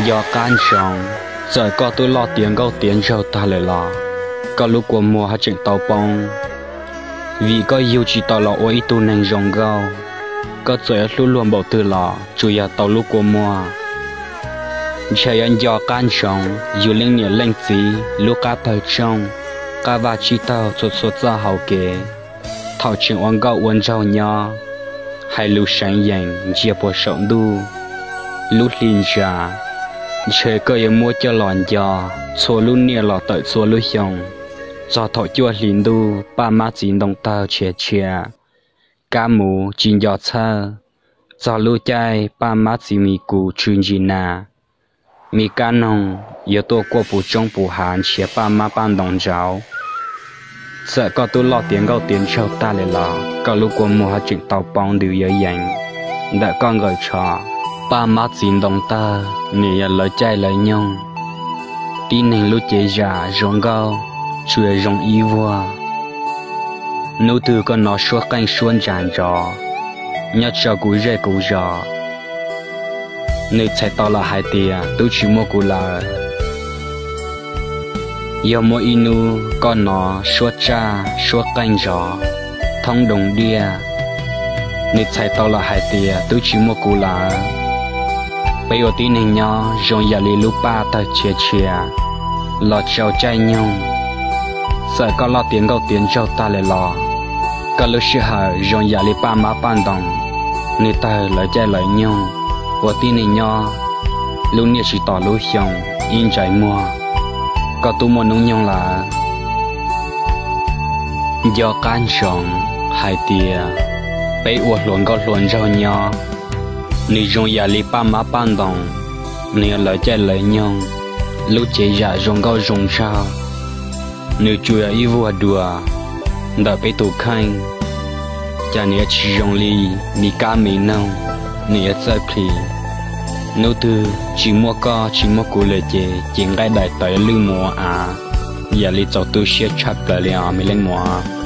Nco qab ntsoov, txawm koj twb loj tiav nkauj tiav nraug tag lawm los koj lub kua muag ho tseem tau poob, vim koj yug tsis tau los ua ib tug neeg zoo nkauj. Koj txawm yuav hlub luag npaum twg los tsuas yog tau lub kua muag. Ntshe yuav nco qab ntsoov yus leej niam leej txiv lub qab pawg tsooj, qab vaj tsib taug txhua txhua txoj hau kev. Thaum tseem ua nkauj ua nraug nyob, hais lus seev yees ntsia puag saum ntuj, lub hli ntsa, ntshe koj yuav muab coj los nco txhua lub niaj los tawm txhua lub xyoo. Txog thaum cuaj hli ntuj paj mab txiv ntoo tawg tshiav tshiav, kab mus tsis nco txhawj. Txog lub caij paj mab txiv mis kus tsw ntsis nas, me kab noog yuav tuaj kuaj puv roob puv hav nrhiav paj mab paj ntoo nraud. Txawm koj twb loj tiav nkauj tiav nraug tag lawm los koj lub kua muag ho tseem tau poob ntws yawv yees ntawm koj nqaws tsho. Paj mab txiv ntoo tawg nws yog lawv caij lawv nyoog. Tib neeg lub cev zam zoo nkauj tsuas yog zoo ib vuag. Hnub twg koj hnov suab qeej suab ntsa nrov nyob rau kuv zej kuv zos, nws txhais tau lawm hais tias twb tsis muaj kuv lawm. Yog muaj ib hnub koj hnov suab tsaj suab qeej nrov thoob doog diaj, nws txhais tau lawm hais tias twb tsis muaj kuv lawm. Peb ua tib neeg nyob zoo yam li lub paj tawg tshiav tshiav los rau caij nyoog. Txawm koj loj tiav nkauj tiav nraug tag lawm los koj lub sij hawm zoo yam li paj mab paj ntoo, nws tawg lawv caij lawv nyoog. Ua tib neeg nyob, lub niaj tsis tos lub xyoo, ib ntsais muag koj twb muaj hnub nyoog lawm. Nco qab ntsoov hais tias peb ua hluas nkauj hluas nraug nyob, nws zoo yam li paj mab paj ntoo, nws yog lawv caij lawv nyoog. Lub cev zam zoo nkauj zoo nraug, nws tsuas yog ib vuag dua ntawm peb tus kheej. Cas nws yuav tsis zoo li me kab me noog, nws yuav txawj plhis. Hnub twg tsis muaj koj tsis muaj kuv lawm ces ces nqaij daim tawv lwj mus ua av, yam li txaus tu siab tshaj plaws li os me leej muam.